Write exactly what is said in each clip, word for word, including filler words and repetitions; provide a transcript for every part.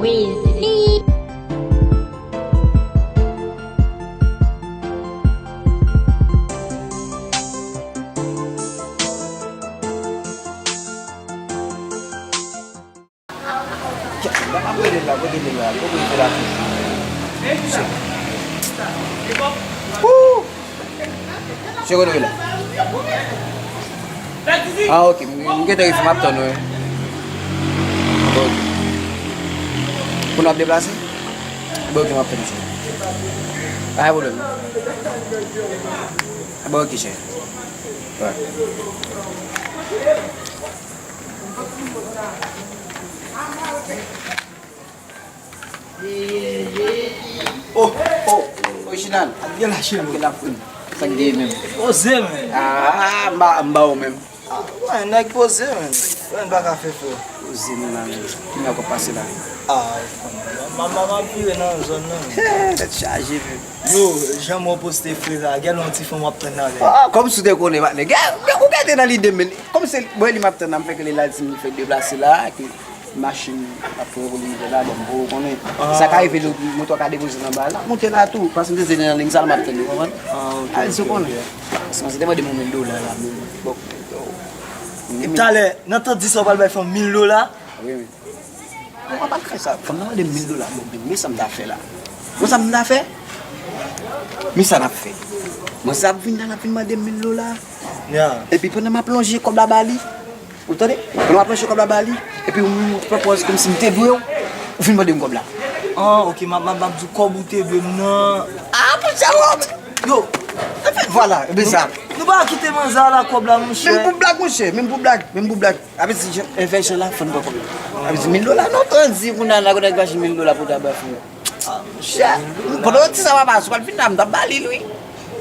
Weezy. Ap rele la, kote li la? Kote li la? Woo! Misye kote w ye la? Ah, ok. M, m gentan rive, m ap tann ou, wi. Bon, ok. Pou nou ap deplase? Bon, ok, m ap tann ou, cheri. Pa gen pwoblèm. Bon, ok, cheri. Wi. Oh, oh, orijinal. Gen la, cheri. Gen la, frè m. Sa k gen menm? Poze, men. Ah, m ba, m ba ou menm. Ah, wè, nèg poze, men. Wè, n pa ka fè, frè. Poze, men, la, men. Ki nèg k ap pase la? Ah, m, m, m, m ap vire nan zòn nan, men. Tèt chaje, men. Yo, jan mwen poste, frè, la, gen yon ti fanm w ap tann nan, men. Ah, kòmsi w te konnen, patnè. Gen, gen, ou gen te nan lide, men. Kòmsi, bon, li m ap tann nan, m fè ke li la, li di m li fèk deplase la, ke Machin ap fè woule rive la, bon, m poko konnen. Sa ka rive, nou, moto a ka depoze nan ba la, monte la tou. Paske m te di nan liy sa, m ap tann li, konprann? Ah, ok, ok, ok. Al di konnen. Paske m te mande mil dola la, men, bon, yo. Talè, nan tan di sa, w pral bay fanm mil dola? Wi, wi. Mwen pa fè sa. Fanm nan mande mil dola, bon, men, men sa m ta fè la. Bon, sa m ta fè? Men sa n ap fè. Mwen sa ap vin la, l ap vin mande mil dola. Ya. Epi pandan m ap lonje kòb la ba li, ou tande? Pandan m ap lonje kòb la ba li, epi ou menm ou pran pòz kòmsi m te dwe w, ou fin mande m kòb la. Ah, ok, m ap, m ap, m ap di w kòb ou te dwe m nan. Ah, poutcha, yo! Vwala, e ben sa. Nou pa kite manzè a la kòb la, monchè. Menm pou blag, monchè, menm pou blag, menm pou blag. Apeti jan, e, fè jan la, fò n pran kòb la. Apeti mil dola, non, tande, kounye a, n a konn ak machin mil dola pou ta bay fanm. Ah, monchè. Pandan w di sa, papa, si w pa t vin la, m t ap ba li l, wi.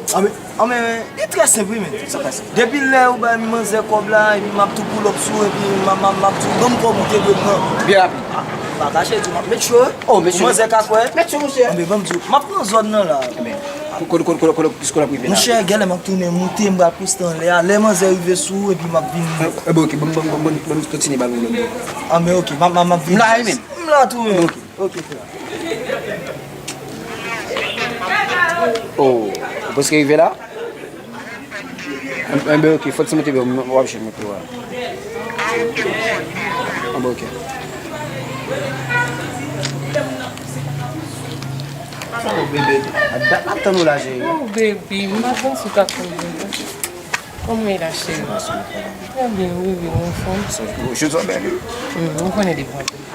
Ah, men, ah, men, li trè senp, wi, men. Sa trè senp. Depi lè ou bay manzè kòb la, epi m ap tou pull up sou ou, epi m ap, m ap, m ap tou ban m kòb ou te dwe m nan. Byen rapid. Ah, pa kache, di w, m ap make sure. Oh, make sure. Pou manzè ka kwè. Make sure, monchè. Ah, men, ban m di w, m ap nan zòn nan la. Ebyen, kote, kote, kote, kote, kote, kote w ap rive la? Monchè, gèlè m ap tounen moute, m pral poste anlè a. Lè manzè rive sou ou, epi m ap vin. Eh, eh, ben, ok, ban m, ban m, ban m, ban m, ban m kontinye ba nou. Ah, men ok, m ap, m ap, m ap vin. M la wi, men. M la tou, men. Ok. Ok, frè. Oh, ou prèske rive la? Enben, ok, fò ti moute byen, w ap jwenn mwen tou a. Enben, ok. Oh, bebe, a dat n ap tann ou la, cheri. Oh, baby, m pa t panse w t ap tann mwen. Kòman w ye la, cheri? Trè byen, wi, wi, ou anfòm? Jodi a bèl, wi. Mm, ou konnen depi maten.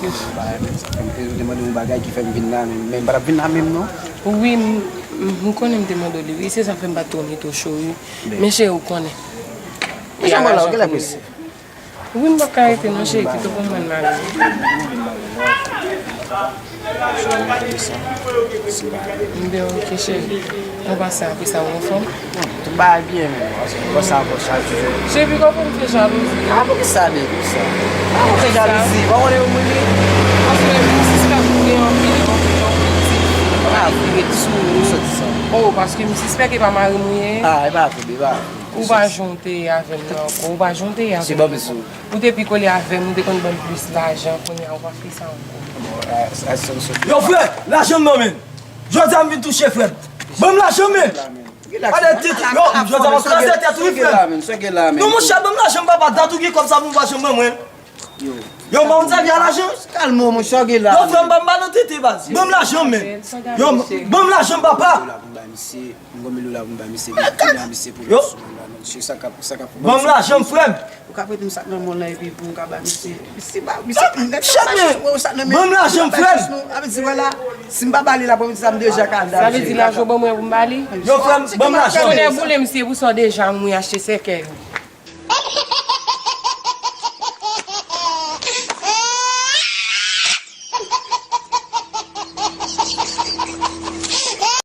Ou te mande yon bagay ki fè m vin la, men m pa t ap vin la menm, non. Wi, m, m, m konnen m te mande w li, wi. Se sa fè m pa t twò mete w cho, wi. Men cheri, ou konnen. Ou janm la, ou genlè prese. Wi, m p ap ka rete, non, cheri. Kite w pran mwen nan. M byen, ok, cheri. Mwen pase apre sa, ou anfòm? Tout bagay byen, men. Paske mwen pase ankò chak jou. Cheri, kòman w fè jalouzi? A, poukisa, baby, poukisa? A, ou fè jalouzi? Ou pa konnen yo moun li? Paske m sispèk ou gen anpil, anpil, anpil ti fi. A, ou ret sou ou. Ou sot di sa. Oh, paske m sispèk e pa mari m ou ye? A, e pa vre, e pa vre. Ou pa jan w te ye avè m nan ankò, ou pa jan w te ye avè m ankò. Ou te pi kole avè m, ou te konn ban m plis lajan, kounye a ou pa fè sa ankò. Yo, frè, lajan m nan men. Jodi a m vin touche, frè m. Ban m lajan m, men. Gade tèt, yo, jodi a m ap kraze tèt ou, wi, frè m. Non, monchè, ban m lajan m, papa, dat ou gen kòb sa pou w pa janm ban mwen. Yo, m pa konn sèvi a lajan. Kalme w, monchè, w gen la. Yo, frè m, pa m pa nan tete, baz. Ban m lajan m, men. Yo, ban m lajan m, papa. Mwen gon mil dola pou m bay misye, epi kounye a misye pou l sou mwen la, non, cheri, sa k ap, sa k ap. Ban m lajan m, frè m. Ou ka prete m sa k nan men w lan, epi pou m ka ba misye. Misye ba, misye, nèg la ba jis mwen, sa k nan men. Ban m lajan m, frè m. Sa vle di, wè la, si m pa ba li la, pou m di sa, m deja ka al. Sa vle di, lajan w ban mwen pou m ba li? Yo, frè m, ban m lajan m. Tonnè boule, misye, pou sa w deja mouri achte sèkèy.